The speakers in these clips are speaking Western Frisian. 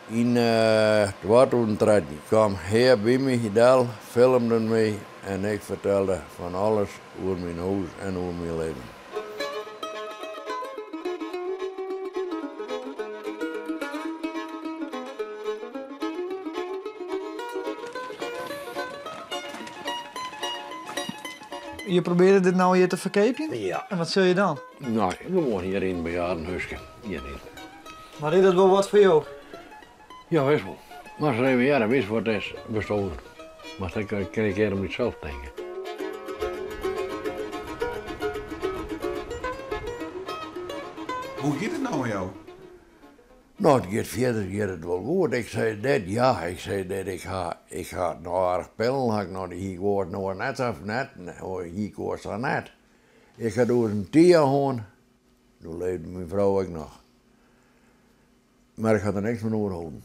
Yn 2013 kaam hy by my del, filmde my en ik fertelde fan alles oer myn hûs en oer myn libben. Je probearje dit no hjir te ferkeapjen? Ja. En wat sil je dan? No, gewoan hjir yn it bejaardenhúske. Hjiryn. Mar is dat wol wat foar jo? Ja, wis wol. Moatst ris even hearre, witst wat is bestoarn. Moatst ek in kear om dysels tinke. Hoe giet it no mei jo? No, it giet fierder giet it wol goed. Ik sei dit, ja, ik sei dit, ik ha, ik ha noch aardich pillen ha ik noch, dy hie ik oars noait net sa net, hie ik oars sa net. Ik ha doe ris in TIA hân, doe leefde myn frou ek noch. Mar ik ha der niks fan oerholden.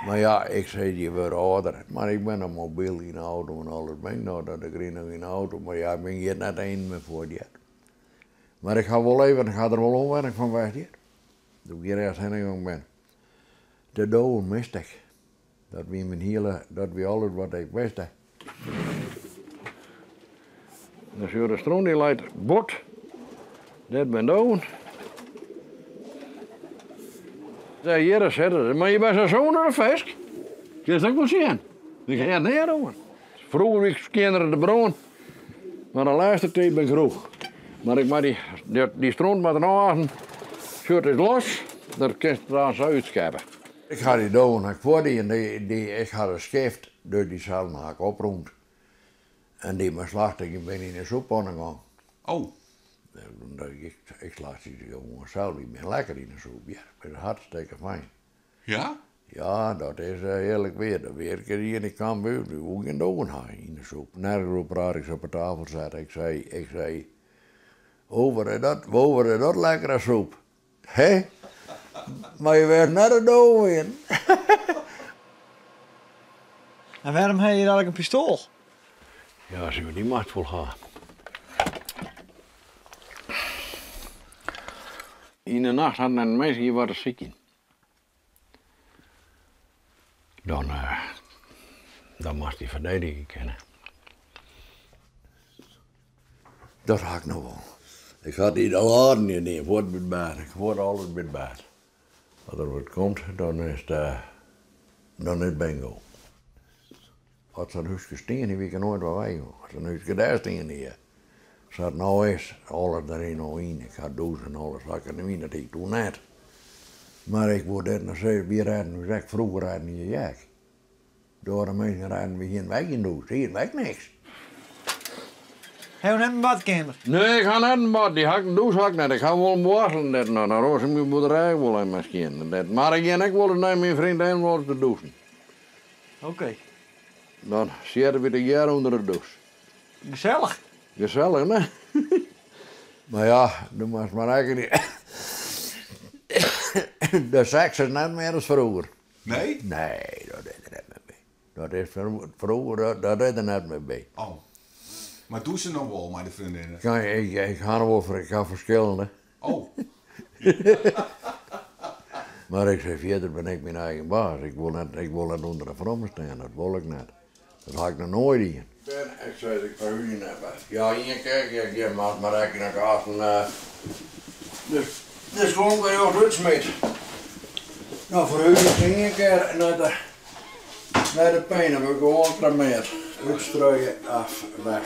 Mar ja, ik sei, je wurde âlder. Mar ik bin noch mobyl yn de auto en alles bin ik noch, dat ik rin noch yn de auto. Mar ja, ik bin hjir net een mear fuort hear. Mar ik ha wol even, ik ha der wol oan fan west hear. Doe't ik hjir earst hinne gong bin. De dowen miste ik. Dat wie myn hiele, dat wie alles wat ik miste. Dan sjoch de stront dy leit bot. Dêr bin dowen. Dêr hjir sitte se. Mar je binne sa sûn as in fisk. Kinst ek wol sjen. Ik hear neat oan. Froeger wie ik skjinner de brân, mar de lêste tiid bin ik rûch. Mar ik moat dy, dy stront moat der no ôf. Sjoch, it is los, dat kinst dan sa útskeppe. Ik ha dy dowen ha ik fuortdien, dy, dy, ik ha de skift, dus dy sellen ha ik oprûmd. En dy mei slachting bin yn de soeppanne gong. Oh. Ik, ik slachtsje se gewoan sels, dy binne lekker yn de soep, ja. Binne hartstikke fijn. Ja? Ja, dat is earlik wier. Dat wie ik ien ik kaam by ús, woe gjin dowen ha yn de soep. Nergens oer praat ik se op de tafel sette. Ik sei, ik sei, oh wat is dat, oh wat is dat lekkere soep. Hè? Mar je wêst net de dowen wienen. En wêrom ha je hjir eigentlik in pistoal? Ja, se dy moat wol ha. Yn de nacht hat in minsk hjir wat te sykjen. Dan, dan moatst dy ferdedigje kinne. Dat ha ik noch wol. Ik ha dy al âlden hjir nea fuort by it bêd. Ik fuort alles by it bêd. As der wat komt, dan is it, dan is it bingo. As sa'n húske stean hie, wie ik der noait wer wei. As sa'n húske dêr stean hie, sa't it no is, alles deryn al yn. Ik ha dûs en alles ha ik der yn, dat hie ik toen net. Mar ik woe dit noch sizze, wy rêden ús ek, froeger rêden je ek. De oare minsken rêden, wy hienen ek gjin dûs, hienen wy ek niks. Ha jo net in badkeamer? Nee, ik ha net in bad, dy ha ik, in dûs ha ik net. Ik ha wol in boarstel en dit en dat, dan roas ik myn boerderij ek wol even mei skjin en dit. Mar ik gean ek wolris nei myn freondin wolris te dûsen. Oké. Dan sitte we tegearre ûnder de dûs. Gesellich. Gesellich, ne? Mar ja, do moatst mar rekkenje. De seks is net mear as froeger. Nee? Nee, dat is der net mear by. Dat is froeger, dat is der net mear by. Oh. Mar dûse noch wol mei de freondinne? Ik, ik ha noch wol, ik ha ferskillende. Oh. Mar ik sei fierder bin ik myn eigen baas. Ik wol net, ik wol net ûnder in fromme stean, dat wol ik net. Dat ha ik noch noait dien. Ik sei, ik ferhúzje net wer. Ja, ien kear ik gjin moat mar ek yn de gasten. Dus de skonk wer jocht útsmyt. No ferhúzje ik ien kear nei de, nei de penen, wurd ik gewoan kremeard. Útstruie, af, weg.